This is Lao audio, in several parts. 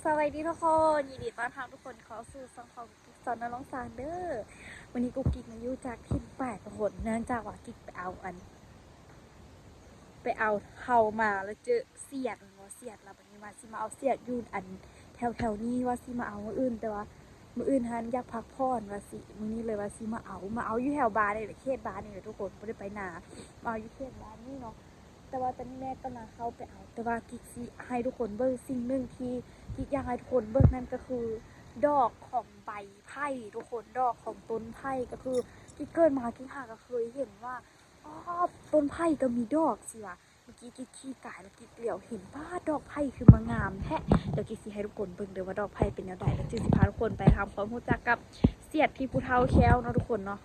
ສະບາຍດີທຸກຄົນ ຍິນດີຕ້ອນຮັບທຸກຄົນເຂົ້າສູ່ຊ່ອງຂອງກຸກກິກຊາວນາໂລງຊານເດີ. ມື້ນີ້ກຸກກິກມາຢູ່ຈາກຖິ່ນແປກທຸກຄົນ ເນື່ອງຈາກວ່າກິກໄປເອົາອັນ ໄປເອົາເຂົ້າມາ ແລ້ວເຈີສຽດ ແມ່ນບໍ່ ສຽດ ແລ້ວບັດນີ້ວ່າຊິມາເອົາສຽດຢູ່ອັນແຖວໆນີ້ ວ່າຊິມາເອົາມື້ອື່ນ ແຕ່ວ່າມື້ອື່ນຫັ້ນຢາກພັກຜ່ອນວ່າຊິ ມື້ນີ້ເລີຍວ່າຊິມາເອົາ ມາເອົາຢູ່ແຖວບ້ານນີ້ແຫຼະ ເຂດບ້ານນີ້ແຫຼະທຸກຄົນ ບໍ່ໄດ້ໄປນາ ມາເອົາຢູ່ເຂດບ້ານນີ້ເນາະ. ແຕ່ວ່າຕອນນີ້ແມ່ກຳລັງເຂົ້າໄປເອົາ ແຕ່ວ່າກິກຊິໃຫ້ທຸກຄົນເບິ່ງສິ່ງໜຶ່ງທີ່ກິກຢາກໃຫ້ທຸກຄົນເບິ່ງ ນັ້ນກໍຄືດອກຂອງໃບໄຜ່ທຸກຄົນ ດອກຂອງຕົ້ນໄຜ່ ກໍຄືກິກເກີດມາກິກຫາກໍເຄີຍເຫັນວ່າ ອໍ ຕົ້ນໄຜ່ກໍມີດອກຊິວ່າ. ເມື່ອກີ້ກິກຂີ່ກາຍແລ້ວກິກຫຼຽວເຫັນ ປາດ ດອກໄຜ່ຄືມາງາມແທ້. ດຽວກິກຊິໃຫ້ທຸກຄົນເບິ່ງເດີວ່າດອກໄຜ່ເປັນແນວໃດ ແລ້ວຈຶ່ງຊິພາທຸກຄົນໄປທຳຄວາມຮູ້ຈັກກັບສຽດທີ່ຜູ້ເຖົ້າແຂ້ວເນາະທຸກຄົນເນາະ.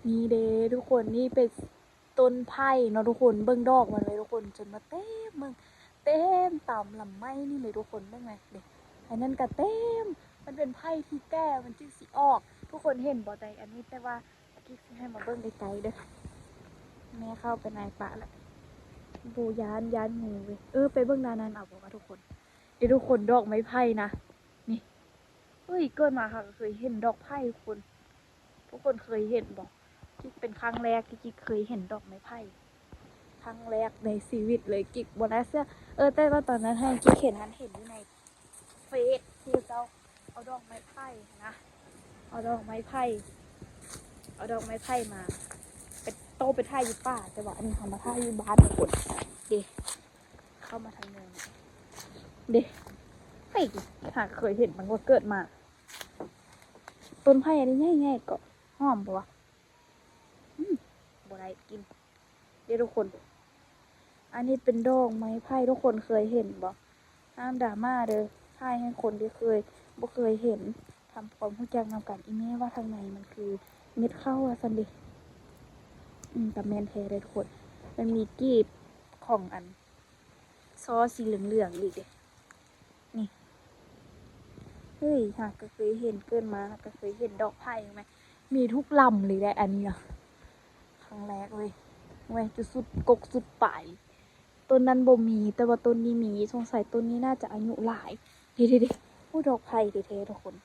ນີ້ເດ້ທຸກຄົນ ນີ້ເປັນ ຕົ້ນໄຜ່ເນາະທຸກຄົນ ເບິ່ງດອກມັນເລີຍທຸກຄົນ ຈົນມາເຕັມ ເບິ່ງ ເຕັມຕາມລຳໄມ້ນີ້ເລີຍທຸກຄົນ ເບິ່ງແມ ເດ້ ອັນນັ້ນກະເຕັມ ມັນເປັນໄຜ່ທີ່ແກ່ມັນຈຶ່ງຊິອອກ ທຸກຄົນເຫັນບໍ່ໃດ ອັນນີ້ ແຕ່ວ່າກິກຊິໃຫ້ມາເບິ່ງໃກ້ໆເດີ ແມ່ເຂົ້າໄປໃນປ່າລະ ບໍ່ຢ້ານ ຢ້ານງູເວີຍ ເອີ ໄປເບິ່ງດ້ານນັ້ນເອົາບໍ່ວະທຸກຄົນ. ເດ້ທຸກຄົນ ດອກໄມ້ໄຜ່ນະ ນີ້ ເອີຍ ເກີດມາຫາກໍເຄີຍເຫັນດອກໄຜ່ທຸກຄົນ. ທຸກຄົນເຄີຍເຫັນບໍ່? ກິກເປັນຄັ້ງແລກທີ່ກິກເຄີຍເຫັນດອກໄມ້ໄຜ່ ຄັ້ງແລກໃນຊີວິດເລີຍ ກິກບໍ່ໜ້າເຊື່ອ. ເອີ ແຕ່ວ່າຕອນນັ້ນຫັ້ນກິກເຫັນຫັ້ນ ເຫັນຢູ່ໃນເຟສທີ່ເຂົາເຈົ້າເອົາດອກໄມ້ໄຜ່ຫັ້ນນະ ເອົາດອກໄມ້ໄຜ່ ເອົາດອກໄມ້ໄຜ່ມາ ໄປ ໂຕໄປຖ່າຍຢູ່ປ່າ ແຕ່ວ່າອັນນີ້ເຮົາມາຖ່າຍຢູ່ບ້ານທຸກຄົນ. ເດ້ ເຂົ້າມາທາງເນີນ ເດ້ ໄປຫາເຄີຍເຫັນຕັ້ງແຕ່ເກີດມາ. ຕົ້ນໄຜ່ອັນນີ້ໃຫຍ່ໆ ກໍຫອມບໍ່ວະ? ອືມ ບໍ່ໄດ້ກິນເດ້ທຸກຄົນ. ອັນນີ້ເປັນດອກໄມ້ໄຜ່ ທຸກຄົນເຄີຍເຫັນບໍ່? ຫ້າມດຣາມາເດີ ຖ່າຍໃຫ້ຄົນທີ່ເຄີຍ ບໍ່ເຄີຍເຫັນ ທຳຄວາມຮູ້ຈັກນຳກັນ. ອີແມ່ວ່າທາງໃນມັນຄືເມັດເຂົ້າວ່າຊັ້ນເດ. ອືມ ກໍແມ່ນແທ້ເດ້ທຸກຄົນ ມັນມີກີບຂອງອັນ ຊໍສີເຫຼືອງໆ ອີກເດ້ ນີ້. ເຮີ້ຍ ຫາກະເຄີຍເຫັນ ເກີດມາຫາກະເຄີຍເຫັນດອກໄຜ່ແມ່ນ ມີທຸກລຳເລີຍແຫຼະ ອັນນີ້ນະ ຄັ້ງແລກເລີຍ. ໂອ້ຍ ຈຸດສຸດກົກສຸດປາຍ ຕົ້ນນັ້ນບໍ່ມີ ແຕ່ວ່າຕົ້ນນີ້ມີ ສົງໄສຕົ້ນນີ້ໜ້າຈະອາຍຸຫຼາຍ. ເດ້ໆໆ ໂອ້ ດອກໄຜ່ແທ້ໆ ທຸກຄົນ.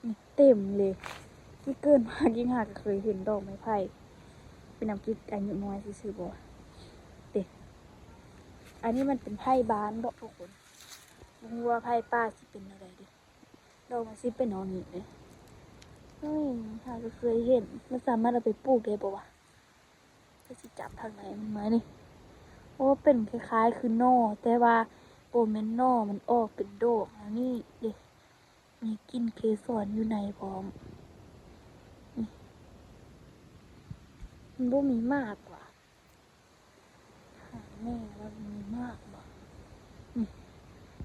ນີ້ເຕັມເລີຍ ກິກເກີດມາກິກຫາກະເຄີຍເຫັນດອກໄມ້ໄຜ່ ເປັນນຳກິກອາຍຸນ້ອຍຊື່ໆ ບໍ່ ເດ້. ອັນນີ້ມັນເປັນໄຜ່ບ້ານດອກທຸກຄົນ ບໍ່ຮູ້ວ່າໄຜ່ປ່າຊິເປັນແນວໃດເດ້ ດອກມັນຊິເປັນແນວນີ້ເດ້. ເຮີ້ຍ ຫາກະເຄີຍເຫັນ ມັນສາມາດເອົາໄປປູກໄດ້ບໍ່ວະ? ກໍຊິຈັບທາງໃນມັນມານີ້ ໂອ້ ເປັນຄ້າຍໆຄືໜໍ່ ແຕ່ວ່າບໍ່ແມ່ນໜໍ່ ມັນອອກເປັນດອກແນວນີ້ເດ້. ມີກິ່ນເກສອນຢູ່ໃນພ້ອມ ນີ້ ມັນບໍ່ມີໝາກຫວາ? ຫາແມ່ວ່າມັນມີໝາກບໍ່? ນີ້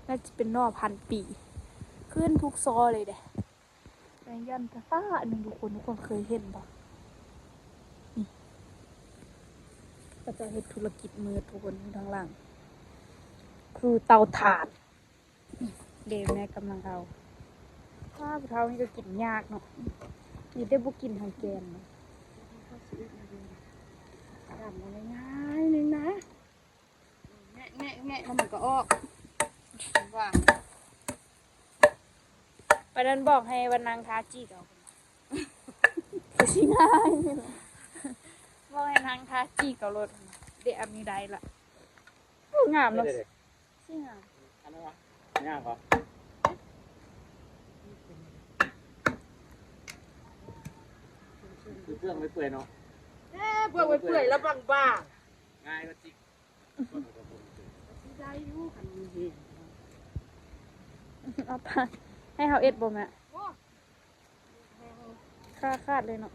ໜ້າຈະເປັນໜໍ່ພັນປີ ຂຶ້ນທຸກຊໍເລີຍເດ້. ແມ່ນຢ້ອນແຕ່ຟ້າໜຶ່ງທຸກຄົນ ທຸກຄົນເຄີຍເຫັນບໍ່? ນີ້ ເຂົາເຈົ້າເຮັດທຸລະກິດມືດທຸກຄົນ ຢູ່ທາງຫຼັງ ຄືເຕົາຖ່ານ. ເດ້ ແມ່ກຳລັງເອົາ ວ້າ ຜູ້ເຖົ້ານີ້ກໍກິນຍາກເນາະ ມີແຕ່ບໍ່ກິນທັງແກນເນາະ. ດຳເອົາງ່າຍໆ ໜຶ່ງນະ ແງະໆໆ ແລ້ວມັນກໍອອກ ຫວານ. ປານນັ້ນບອກໃຫ້ວ່ານາງທາຈີ່ເຂົາ ຄືຊິງ່າຍ ບອກໃຫ້ນາງທາຈີ່ເຂົາໂລດ. ເດ ອັນນີ້ໄດ້ລະ ໂອ້ ງາມເນາະ ຊິງາມ. ອັນນັ້ນຫວາ? ຍາກຫວາ? ຄືເປືອກໄປເປືອຍເນາະ ເອີ ເປືອກໄປເປືອຍແລ້ວບາງໆ ງ່າຍກວ່າຈິກ. ຊິໄດ້ຢູ່ຄັນມີແຮງ ເອົາໄປ ໃຫ້ເຮົາເອັດບໍ່ແມ່? ໂອ້ ຂາຂາດເລີຍເນາະ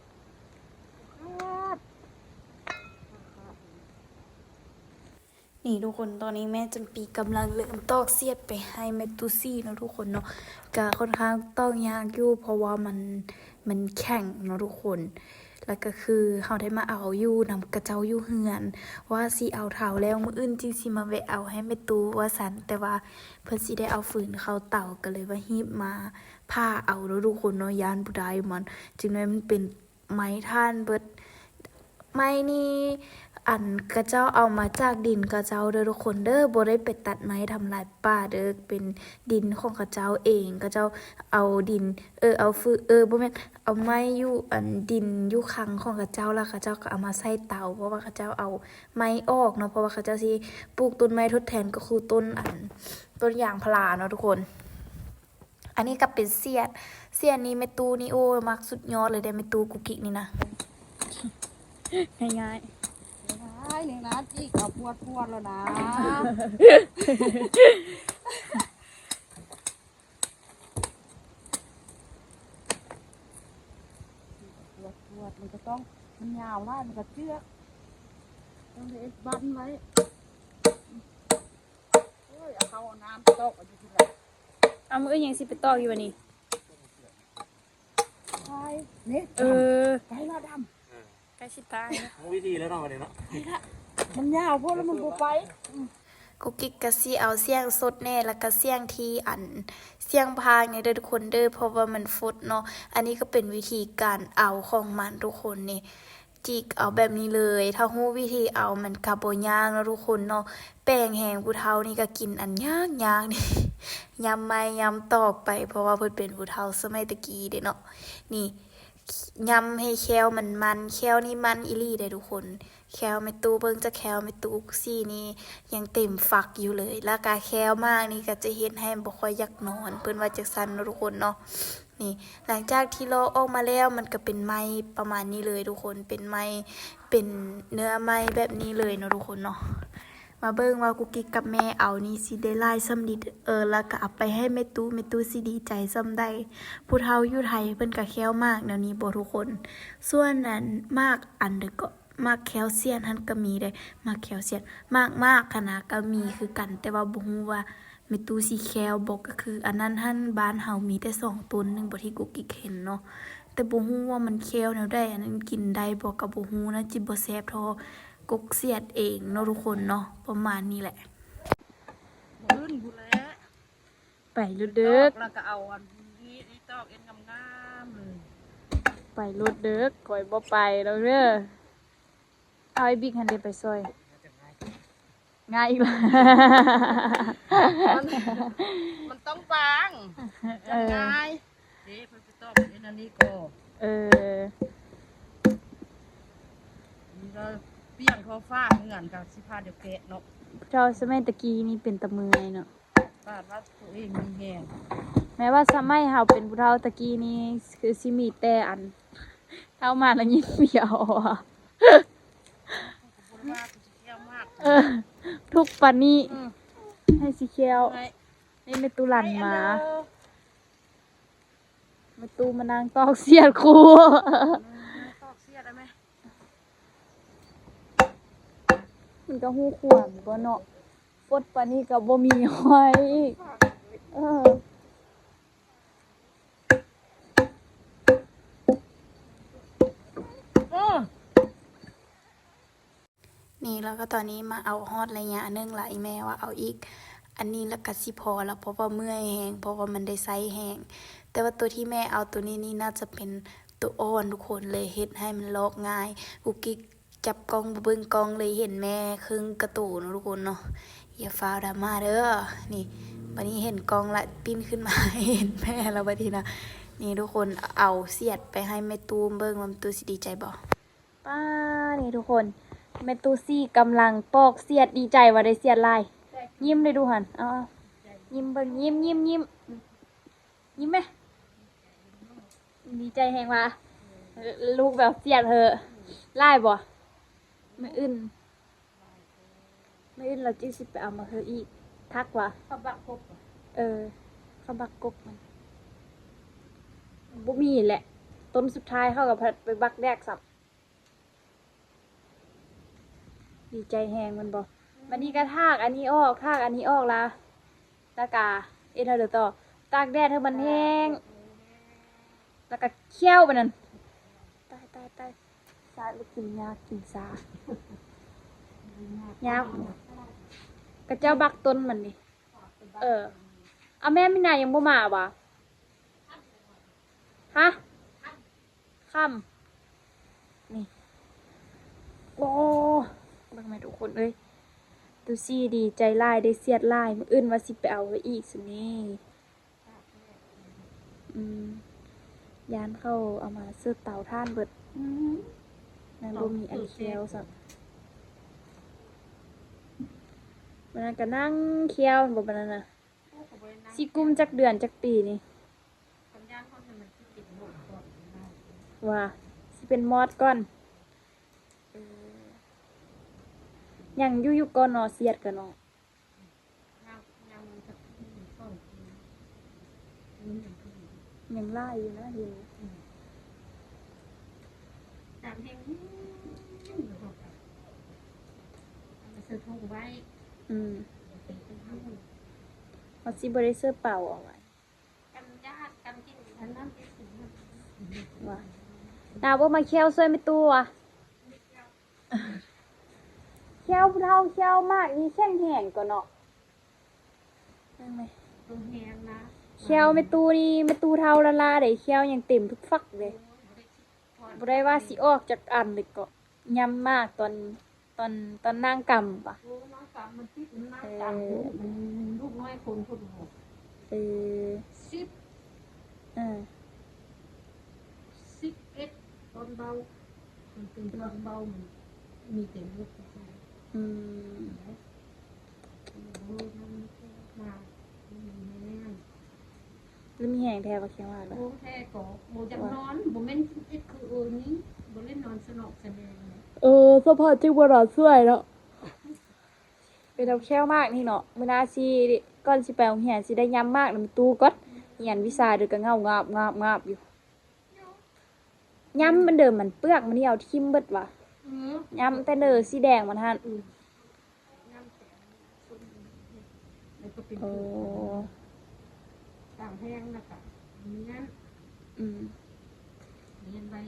ຂາດ. ນີ້ທຸກຄົນ ຕອນນີ້ແມ່ຈຳປີກຳລັງເລີ່ມຕອກສຽດໄປໃຫ້ແມ່ຕູ້ຊີເນາະທຸກຄົນເນາະ. ກະຄ່ອນຂ້າງຕອກຍາກຢູ່ ເພາະວ່າມັນ ມັນແຂງເນາະທຸກຄົນ. ແລ້ວກະຄືເຮົາໄດ້ມາເອົາຢູ່ນຳເຂົາເຈົ້າຢູ່ເຮືອນ ວ່າຊິເອົາເທົາແລ້ວ ມື້ອື່ນຈຶ່ງຊິມາແວະເອົາໃຫ້ແມ່ຕູ້ວ່າຊັ້ນ. ແຕ່ວ່າເພິ່ນຊິໄດ້ເອົາຟືນເຂົ້າເຕົາ ກະເລີຍວ່າຮີບມາຜ່າເອົາເນາະທຸກຄົນເນາະ ຢ້ານບໍ່ໄດ້ມັນ ຈຶ່ງໄດ້ມັນເປັນ ໄມ້ຖ່ານເບິດ. ໄມ້ນີ້ ອັນຂະເຈົ້າເອົາມາຈາກດິນຂະເຈົ້າເດີທຸກຄົນເດີ ບໍ່ໄດ້ໄປຕັດໄມ້ທຳລາຍປ່າເດີ ເປັນດິນຂອງຂະເຈົ້າເອງ ຂະເຈົ້າເອົາດິນ ເອີ ເອົາຟືນ ເອີ ບໍ່ແມ່ນ ເອົາໄມ້ຢູ່ອັນດິນຢູ່ຄັງຂອງຂະເຈົ້າ ລະຂະເຈົ້າກໍເອົາມາໃສ່ເຕົາ ເພາະວ່າຂະເຈົ້າເອົາໄມ້ອອກເນາະ ເພາະວ່າຂະເຈົ້າຊິປູກຕົ້ນໄມ້ທົດແທນ ກໍຄືຕົ້ນອັນ ຕົ້ນຢາງພາລາເນາະທຸກຄົນ. ອັນນີ້ກໍເປັນສຽດ ສຽດນີ້ແມ່ຕູ້ນີ້ ໂອ້ຍ ມັກສຸດຍອດເລີຍເດ້ແມ່ຕູ້ກຸກກິກນີ້ນະ ງ່າຍໆ ງ່າຍໜຶ່ງນາທີກໍປວດໆແລ້ວນະ ປວດໆ ມັນກໍຕ້ອງ ມັນຍາວຫຼາຍ ມັນກໍເຈື່ອ ຕ້ອງໄດ້ເຮັດບັ້ນໄວ້. ໂອ້ຍ ເອົາເຂົ້າເອົານ້ຳຕອກເອົາຢູ່ພຸ້ນລະ ເອົາ ມື້ອື່ນຍັງຊິໄປຕອກຢູ່ວະນີ້ ໄປ ນີ້ ເອີ ໄປລະດຳ ໃກ້ຊິຕາຍແລ້ວ ຮູ້ວິທີແລ້ວເນາະ ບັດນີ້ເນາະ ມັນຍາວໂພດລະມັນບໍ່ໄປ ກຸກກິກກະຊິເອົາສ່ຽງສົດແດ່ ລະກະສ່ຽງທີ່ອັນ ສ່ຽງພາກແດ່ເດີທຸກຄົນເດີ ເພາະວ່າມັນຟົດເນາະ ອັນນີ້ກໍເປັນວິທີການເອົາຂອງມັນທຸກຄົນນີ້. ຈິກເອົາແບບນີ້ເລີຍ ຖ້າຮູ້ວິທີເອົາມັນກະບໍ່ຍາກເນາະທຸກຄົນເນາະ ແປງແຮງຜູ້ເຖົ້ານີ້ກະກິນອັນຍາກໆ ນີ້ ຍຳໄມ້ຍຳຕອກໄປ ເພາະວ່າເພິ່ນເປັນຜູ້ເຖົ້າສະໄໝແຕ່ກີ້ເດ້ເນາະ ນີ້ ຍຳໃຫ້ແຂ້ວມັນມັນ ແຂ້ວນີ້ມັນອີ່ຫຼີເດ້ທຸກຄົນ ແຂ້ວແມ່ຕູ້ ເບິ່ງຈາກແຂ້ວແມ່ຕູ້ຊີ້ນີ້ຍັງເຕັມຝັກຢູ່ເລີຍ ລະກະແຂ້ວໝາກນີ້ກະຈະເຮັດໃຫ້ບໍ່ຄ່ອຍຢາກນອນ ເພິ່ນວ່າຈັ່ງຊັ້ນເນາະທຸກຄົນເນາະ. ນີ້ ຫຼັງຈາກທີ່ລອກອອກມາແລ້ວ ມັນກະເປັນໄມ້ປະມານນີ້ເລີຍທຸກຄົນ ເປັນໄມ້ ເປັນເນື້ອໄມ້ແບບນີ້ເລີຍເນາະທຸກຄົນເນາະ. ມາເບິ່ງວ່າກຸກກິກກັບແມ່ເອົານີ້ຊິໄດ້ຫຼາຍສ່ຳໃດ ເອີ ລະກະເອົາໄປໃຫ້ແມ່ຕູ້ ແມ່ຕູ້ຊິດີໃຈສ່ຳໃດ ຜູ້ເຖົ້າຢູ່ໄທເພິ່ນກະແຂ້ວໝາກແນວນີ້ບໍ່ທຸກຄົນ ສ່ວນອັນໝາກອັນໃດເກາະ ໝາກແຂ້ວສຽດຫັ້ນກະມີເດ້ ໝາກແຂ້ວສຽດ ໝາກ ໝາກຫັ້ນນະກະມີຄືກັນ ແຕ່ວ່າບໍ່ຮູ້ວ່າ ແມ່ຕູ້ຊິແຂ້ວບໍ່ ກະຄືອັນນັ້ນຫັ້ນ ບ້ານເຮົາມີແຕ່ສອງຕົ້ນໜຶ່ງບໍ່ ທີ່ກຸກກິກເຫັນເນາະ ແຕ່ບໍ່ຮູ້ວ່າມັນແຂ້ວແນວໃດ ອັນນັ້ນກິນໄດ້ບໍ່ກະບໍ່ຮູ້ ໜ້າຈະບໍ່ແຊບທໍ່ກົກສຽດເອງເນາະທຸກຄົນເນາະ ປະມານນີ້ແຫຼະ ບຶ້ນພຸ້ນແຫຼະ ໄປໂລດເດີກ ລະກະເອົາອັນນີ້ຕອກເອັນງາມໆເລີຍ ໄປໂລດເດີກ ຂ້ອຍບໍ່ໄປດອກເດີ ເອົາໄອ້ບິກຫັ້ນເດໄປຊ່ອຍ. ງ່າຍອີກແລ້ວ ມັນ ມັນຕ້ອງບາງ ເອີ ງ່າຍເດ້ ເພິ່ນໄປຕອກເຮັດອັນນີ້ກໍ ເອີ ນີ້ກໍປ່ຽງທົ່ວຟ້າເຮືອນກໍຊິພາດຽວແກະເນາະ ເຈົ້າສະໄໝຕະກີ້ນີ້ເປັນຕາເມື່ອຍເນາະ ປາດວ່າໂຕເອງມີແຮງ ແມ້ວ່າສະໄໝເຮົາເປັນຜູ້ເຖົ້າຕະກີ້ນີ້ ຄືຊິມີແຕ່ອັນ ເຖົ້າມາລະຍິງເບຍ ເອີ ທຸກປານນີ້ ອືມ ໃຫ້ຊິແຂ້ວ ໃຫ້ ນີ້ແມ່ຕູ້ຫຼັນມາ ແມ່ຕູ້ມານັ່ງຕອກສຽດຄູ່ ອືມ ຕອກສຽດໄດ້ໄໝ ມັນກະຮູ້ຄວາມບໍ່ເນາະ ຟົດປານນີ້ກະບໍ່ມີຫ້ອຍອີກ ເອີ. ນີ້ ລະກະຕອນນີ້ມາເອົາຮອດໄລຍະໜຶ່ງລະ ອີ່ແມ່ວ່າເອົາອີກ ອັນນີ້ລະກະຊິພໍລະ ເພາະວ່າເມື່ອຍແຮງ ເພາະວ່າມັນໄດ້ໃຊ້ແຮງ ແຕ່ວ່າໂຕທີ່ແມ່ເອົາໂຕນີ້ນີ້ ໜ້າຈະເປັນໂຕອ່ອນທຸກຄົນ ເລີຍເຮັດໃຫ້ມັນລອກງ່າຍ ກຸກກິກ ຈັບກ້ອງບໍ່ເບິ່ງກ້ອງເລີຍ ເຫັນແມ່ເຄິ່ງກະໂຕເນາະທຸກຄົນເນາະ ຢ່າຟ້າວດຣາມາເດີ ນີ້ ບາດນີ້ເຫັນກ້ອງລະ ປີ້ນຂຶ້ນມາເຫັນແມ່ລະບາດນີ້ນະ ນີ້ທຸກຄົນ ເອົາສຽດໄປໃຫ້ແມ່ຕູ້ເບິ່ງວ່າແມ່ຕູ້ຊິດີໃຈບໍ່ ປ້າ ນີ້ທຸກຄົນ ແມ່ຕູ້ຊີ້ກຳລັງປອກສຽດ ດີໃຈວ່າໄດ້ສຽດຫຼາຍ ຍິ້ມໄດ້ດູຫັ້ນ ເອົາ ຍິ້ມເບິ່ງ ຍິ້ມ ຍິ້ມ ຍິ້ມ. ຍິ້ມແມ ດີໃຈແຮງວ່າ ລູກແບບສຽດເຮີ ຫຼາຍບໍ່ ມື້ອື່ນ ມື້ອື່ນລາວຈິຊິໄປເອົາມາເຮີອີກ ຄັກວ່າ ເຂົ້າບັກກົກ ເອີ ເຂົ້າບັກກົກມັນ ບໍ່ມີແຫຼະ ຕົ້ນສຸດທ້າຍເຂົາກະໄປບັກແດກຊ້ຳ. ດີໃຈແຮງແມ່ນບໍ່ ບາດນີ້ກະຖາກອັນນີ້ອອກ ຖາກອັນນີ້ອອກລະ ລະກະເຮັດແນວໃດຕໍ່ ຕາກແດດໃຫ້ມັນແຫ້ງ ລະກະຄ້ຽວບາດນັ້ນ ຕາຍ ຕາຍ ຕາຍ ຊາດ ກິນຍາກ ກິນຊາ ຍາກ ຂະເຈົ້າບັກຕົ້ນມັນນີ້ ເອີ ອາ ແມ່ມີນາຍັງບໍ່ມາຫວາ ຮະ? ຄ່ຳ ນີ້ ໂອ້ ເບິ່ງແມ່ທຸກຄົນເອີຍ ຕູຊີດີໃຈຫຼາຍ ໄດ້ສຽດຫຼາຍ ມື້ອື່ນວ່າຊິໄປເອົາອີກຊັ້ນນີ້. ອືມ ຢ້ານເຂົາເອົາມາເສີບເຕົາຖ່ານເບິດ. ອືມ ນັ້ນບໍ່ມີອັນແຂ້ວຊ້ຳ. ມື້ນັ້ນກໍນັ່ງແຂ້ວ ບໍ່ ມື້ນັ້ນນະ. ຊິກຸ້ມຈັກເດືອນຈັກປີນີ້ ວ່າຊິເປັນມອດກ່ອນ. ເອີ ຍັງຢູ່ຢູ່ກ່ອນເນາະ ສຽດກັນເນາະ. ຍັງຫຼາຍຢູ່ນະ ເຫັນ ຕາມແຮງ ເອົາມາໃສ່ຖົງໄວ້. ອືມ ເຮົາຊິບໍ່ໄດ້ເສີບເປົາເອົາໄວ້. ກັນຍາດກັນກິນອັນນັ້ນ ວ່າ ນາບໍ່ມາແຂ້ວຊ່ວຍແມ່ຕູ້ວ່າ ແຂ້ວຜູ້ເຖົ້າແຂ້ວມາກນີ້ແຂງແຮງກວ່າເນາະ. ເບິ່ງແມ່ ແຂ້ວແມ່ຕູ້ນີ້ ແມ່ຕູ້ເຖົ້າລ້າໆເດ້ ແຂ້ວຍັງເຕັມທຸກຝັກເດ້. ບໍ່ໄດ້ວ່າຊິອອກຈັກອັນເລີຍ ກໍຍຳມາກຕອນ ຕອນ ຕອນນາງກຳປະ. ໂອ້ ນາງກຳມັນຕິດນາງກຳ ເອີ ລູກ ລູກນ້ອຍຄົນພຸ້ນ. ເອີ ສິບ ເອີ ສິບເອັດ ຕອນເບົາ ມັນເປັນຕອນເບົາ ມັນມີແຕ່ລູກ. ອືມ ໂອ້ ມັນມາ ມັນມີແຮງ ແລ້ວມີແຮງແທ້ບໍ່ ແຂ້ວມາກນະ? ໂອ້ ແທ້ກໍບໍ່ຢາກນອນ ບໍ່ແມ່ນເຮັດຄືເອີນີ້ ບໍ່ໄດ້ນອນສະໜອກສະແໜງ. ເອີ ສະພາບຈິງບໍ່ນອນຊ່ວຍເນາະ ເປັນນຳແຂ້ວມາກນີ້ເນາະ. ມື້ໜ້າຊິ ກ່ອນຊິໄປໂຮງຮຽນ ຊິໄດ້ຍຳມາກນຳຕູ້ກ່ອນ ຮຽນວິຊາເດີ ກໍເຫງົາງາບໆຢູ່. ຍຳມັນເດີ ມັນເປືອກມັນນີ້ເອົາຖິ້ມເບິດວ່າ. ອືມ ຍຳແຕ່ເນີສີແດງມັນຫັ້ນ. ອືມ ໂອ້ ຕາມແຮງນະກະ ມີນັ້ນ. ອືມ ຮຽນໄວ້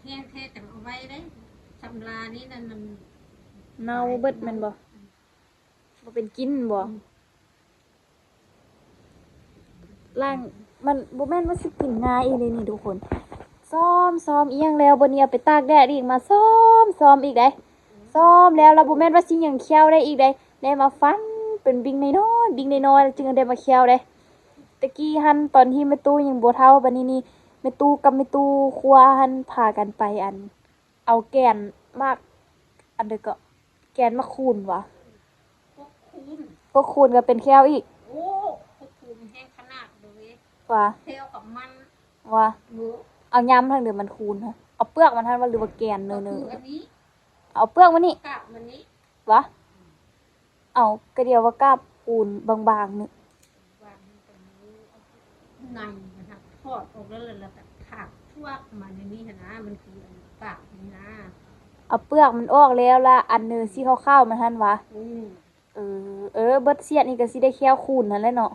ແຮງແທ້ຈັ່ງເອົາໄວ້ເດ້. ຊຳລານີ້ນັ້ນມັນເນົ່າເບິດແມ່ນບໍ່? ອືມ ບໍ່ເປັນກິນບໍ່? ອືມ ລ້າງ ມັນບໍ່ແມ່ນວ່າຊິກິນງ່າຍອີ່ຫຼີນີ້ທຸກຄົນ. ຊ້ອມ ຊ້ອມອີ່ຫຍັງແລ້ວ ບັດນີ້ເອົາໄປຕາກແດດອີກ ມາຊ້ອມ ຊ້ອມອີກເດ້. ຊ້ອມແລ້ວ ລະບໍ່ແມ່ນວ່າຊິຍັງແຂ້ວໄດ້ອີກເດ້ ໄດ້ມາຟັນເປັນບິ້ງນ້ອຍໆ ບິ້ງນ້ອຍໆ ແລ້ວຈຶ່ງໄດ້ມາແຂ້ວເດ້. ແຕ່ກີ້ຫັ້ນຕອນທີ່ແມ່ຕູ້ຍັງບໍ່ເຖົ້າ ບັດນີ້ນີ້ ແມ່ຕູ້ກັບແມ່ຕູ້ຄົວຫັ້ນພາກັນໄປ ອັນ ເອົາແກ່ນໝາກ ອັນໃດເກາະ ແກ່ນໝາກຄູນຫວາ? ກົກຄູນ ກົກຄູນກໍເປັນແຂ້ວອີກ. ໂອ້ ກົກຄູນແຮງຂະໜາດເລີຍ ຫວາ? ແຂ້ວກັບມັນ ຫວາ? ເອີ ເອົາຍຳທັງເດີມັນຄູນ ເອົາເປືອກມັນຫັ້ນຫວາ ຫຼືວ່າແກ່ນເນີໆ? ກໍຄືອັນນີ້ ເອົາເປືອກມັນນີ້ ກາບມັນນີ້ ຫວາ? ເອົາ ກະດຽວວ່າກາບຄູນບາງໆ ໜຶ່ງ ໃນມັນຫັ້ນ ຖອດອອກແລ້ວ ແລ້ວກໍຖາກພວກມັນໃນນີ້ຫັ້ນນະ ມັນຄືອັນກາບນີ້ນະ. ເອົາເປືອກມັນອອກແລ້ວ ລະອັນເນີສີຂາວໆ ມັນຫັ້ນຫວາ? ອືມ ເອີ ເອີ ເບິດສຽດນີ້ກໍຊິໄດ້ແຂ້ວຄູນຫັ້ນແຫຼະເນາະ.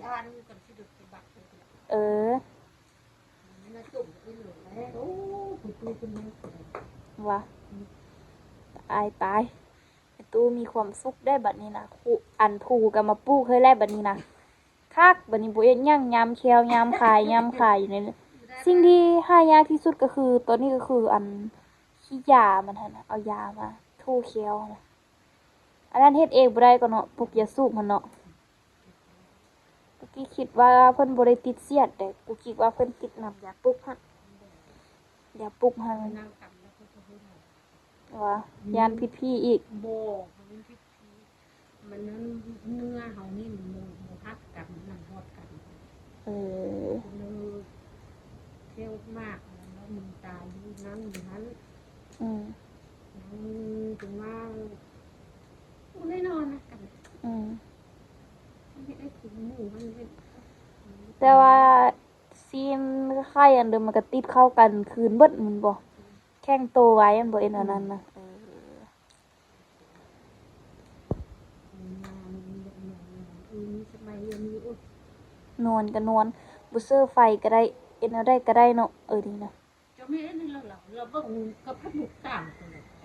ຢ້ານກັນຊິໄດ້ບັກ ເອີ ມາຈົມກິນໂລດແລ້ວ. ໂອ້ ຜູ້ຕູ້ເພິ່ນຍັງ ຫວາ? ອືມ ຕາຍ ຕາຍ. ແມ່ຕູ້ມີຄວາມສຸກໄດ໋ບັດນີ້ນະ ຄູ ອັນພູກໍມາປູກໃຫ້ແລ້ວບັດນີ້ນະ ຄັກ. ບັດນີ້ບໍ່ເຮັດຫຍັງ ຍາມແຂ້ວ ຍາມຂາຍ ຍາມຂາຍຢູ່ໃນ ສິ່ງທີ່ຫາຍາກທີ່ສຸດກໍຄື ຕອນນີ້ກໍຄື ອັນ ຂີ້ຢາມັນຫັ້ນນະ ເອົາຢາມາຖູແຂ້ວຫັ້ນນະ. ອັນນັ້ນເຮັດເອງບໍ່ໄດ້ກໍເນາະ ປົກຢາສູບຫັ້ນເນາະ. ກູກີ້ຄິດວ່າເພິ່ນບໍ່ໄດ້ຕິດສຽດເດ້ ກູຄິດວ່າເພິ່ນຕິດນຳຢາປຸກຫັ້ນ ຢາປຸກຫັ້ນ ວ່າຢ້ານຜິດຜີອີກ. ບໍ່ ມັນຜິດຜີ ມັນນັ້ນ ເນື້ອເຮົານີ້ມັນບໍ່ ບໍ່ຮັກກັນ ມັນຮອດກັນ. ເອີ ເລີຍ ແຂ້ວໝາກ ແລ້ວມັນຕາຍຢູ່ນັ້ນ ຢູ່ຫັ້ນ. ອືມ ຍັງຈົນວ່າ ບໍ່ໄດ້ນອນນຳກັນ. ອືມ ແຕ່ວ່າຊີນໄຂ່ອັນເດີ ມັນກະຕິດເຂົ້າກັນຄືນເບິດແມ່ນບໍ່? ແຂງໂຕໄວແມ່ນບໍ່? ເອັນອັນນັ້ນນະ. ເອີ ນອນກະນອນ ບໍ່ເຊີໄຟກະໄດ້ ເຮັດແນວໃດກະໄດ້ເນາະ. ເອີ ນີ້ນະ. ເຈົ້າແມ່ນລະ ລະເບິ່ງກັບພັດລຸກຕາມ.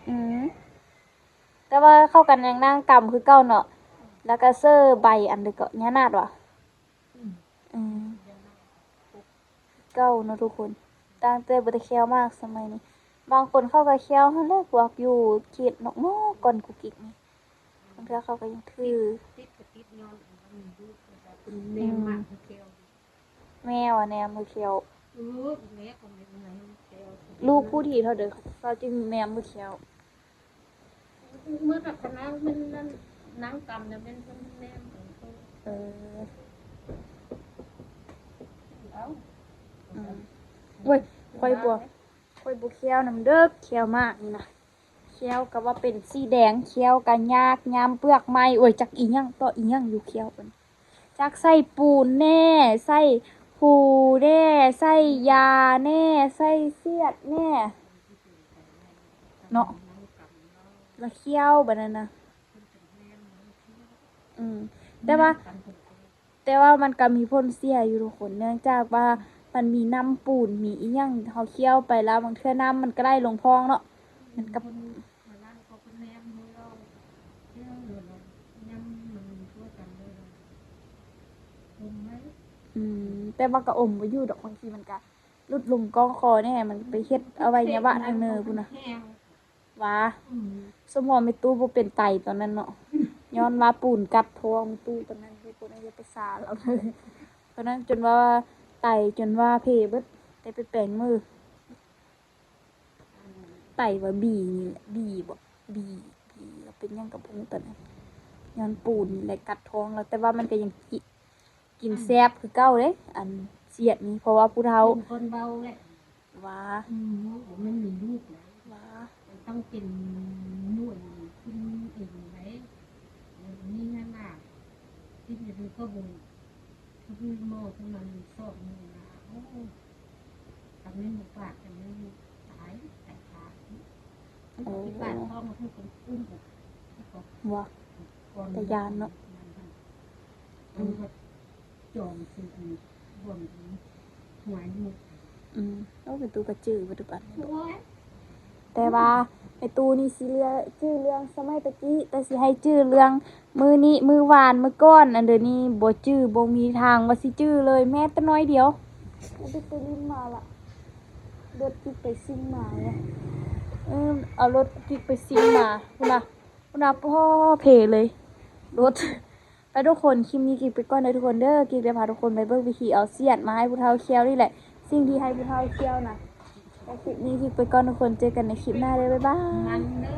ອືມ ແຕ່ວ່າເຂົ້າກັນຍັງນັ່ງກຳຄືເກົ່າເນາະ. ແລ້ວກະເຊີໃບອັນເດເກາະ ຫຍ້ານາດຫວາ? ອືມ ອືມ ເກົ່າເນາະທຸກຄົນ ຕັ້ງແຕ່ບໍ່ໄດ້ແຂ້ວໝາກສະໄໝນີ້. ບາງຄົນເຂົາກໍແຂ້ວຫັ້ນແຫຼະ ພວກຢູ່ເຂດນອກໆ ກ່ອນກຸກກິກນີ້ ບາງເທື່ອເຂົາກໍຍັງຖື ຕິດກໍຕິດຍ້ອນອັນວ່າມີລູກ ເພິ່ນແນມມາກແຂ້ວ ແມວແນມມືແຂ້ວ ເອີ ແມ່ກໍແມ່ນແນມແຂ້ວ ລູກຜູ້ທີ່ເທົ່າໃດເຂົາຈຶ່ງແນມມືແຂ້ວ ເມື່ອກັບຄະນະແມ່ນນັ້ນ ນາງກຳນະແມ່ນເພິ່ນແນມ ເອີ ເອີ ເອົ້າ ອືມ ໂອ້ຍ ຂ້ອຍບໍ່ ຂ້ອຍບໍ່ແຂ້ວນຳເດີ້ ແຂ້ວໝາກນີ້ນະ ແຂ້ວກໍວ່າເປັນສີແດງ ແຂ້ວກໍຍາກ ຍາມເປືອກໄມ້ ໂອ້ຍ ຈັກອີ່ຫຍັງຕໍ່ອີ່ຫຍັງຢູ່ແຂ້ວເພິ່ນ ຈັກໃສ່ປູນແດ່ ໃສ່ຫູແດ່ ໃສ່ຢາແດ່ ໃສ່ສຽດແດ່ ເນາະ ລະແຂ້ວບາດນັ້ນນະ ອືມ ແຕ່ວ່າ ແຕ່ວ່າມັນກໍມີຜົນເສຍຢູ່ທຸກຄົນ ເນື່ອງຈາກວ່າມັນມີນ້ຳປູນ ມີອີ່ຫຍັງ ເຮົາແຂ້ວໄປແລ້ວ ບາງເທື່ອນ້ຳມັນກໍໄຫຼລົງທ້ອງເນາະ ມັນກໍ ອືມ ແຕ່ວ່າກໍອົມບໍ່ຢູ່ດອກ ບາງທີມັນກໍຫຼຸດລົງກ້ອງຄໍແດ່ ມັນໄປເຮັດອະໄວຍະວະທາງເໜືອພຸ້ນນະ. ຫວາ ອືມ ສົມພໍແມ່ຕູ້ບໍ່ເປັນໄຕຕອນນັ້ນເນາະ ຍ້ອນວ່າປູນກັດທ້ອງແມ່ຕູ້ຕອນນັ້ນ ເພິ່ນກໍເລີຍໄປສາລາວເລີຍ ຕອນນັ້ນຈົນວ່າໄຕ ຈົນວ່າເພເບິດ ໄດ້ໄປແປງມື ໄຕວ່າບີນີ້ແຫຼະ ບີບໍ ບີ ບີ ລາວເປັນຫຍັງກໍບໍ່ຮູ້ຕອນນັ້ນ ຍ້ອນປູນນີ້ແຫຼະກັດທ້ອງລາວ ແຕ່ວ່າມັນກໍຍັງກິ ກິນແຊບຄືເກົ່າເດ້ ອັນສຽດນີ້ ເພາະວ່າຜູ້ເຖົ້າ ເປັນຄົນເວົ້າແຫຼະ ຫວາ ອືມ ບໍ່ແມ່ນມີລູກນະ ຫວາ ມັນຕ້ອງເປັນໜ່ວຍຂຶ້ນເອງໄດ໋ ນີ້ຫັ້ນນະ ຄິດຢູ່ດີກໍບໍ່ ຄືໝໍເພິ່ນວ່າມີສອກມີນາ ໂອ້ ຄັນແມ່ນບໍ່ປາກ ຄັນແມ່ນຕາຍ ຕາຍຄາ ໂອ້ ເຂົາຊິປາກທ້ອງມາເພິ່ນກໍອຸ້ມ ບໍ່ ຕາຢ້ານເນາະ ອືມ ຈອງຊື່ອັນບ່ອນຫວຍໝົດ ອືມ ໂອ້ ແມ່ຕູ້ກໍຈື່ປັດຈຸບັນນີ້ ໂອ້ຍ ແຕ່ວ່າແມ່ຕູ້ນີ້ຊິເຫຼືອຈື່ເລື່ອງສະໄໝແຕ່ກີ້ ແຕ່ຊິໃຫ້ຈື່ເລື່ອງມື້ນີ້ ມື້ວານ ມື້ກ່ອນ ອັນດຽວນີ້ບໍ່ຈື່ ບໍ່ມີທາງວ່າຊິຈື່ເລີຍ ແມ້ແຕ່ໜ້ອຍດຽວ ໄປຫຼິ້ນມາລະ ລົດຈິກໄປຊິງມາເນາະ ເອີ ເອົາລົດຈິກໄປຊິງມາ ພຸ້ນນະ ພຸ້ນນະ ໂອ້ ເພເລີຍ ລົດ ໄປທຸກຄົນ ຄລິບນີ້ກິກໄປກ່ອນເດີທຸກຄົນເດີ ກິກໄດ້ພາທຸກຄົນໄປເບິ່ງວິທີເອົາສຽດມາໃຫ້ຜູ້ເຖົ້າແຂ້ວນີ້ແຫຼະ ສິ່ງທີ່ໃຫ້ຜູ້ເຖົ້າແຂ້ວນະ ແລະ ຄລິບນີ້ກິກໄປກ່ອນທຸກຄົນ ເຈີກັນໃນຄລິບໜ້າເດີ ບາຍບາຍ.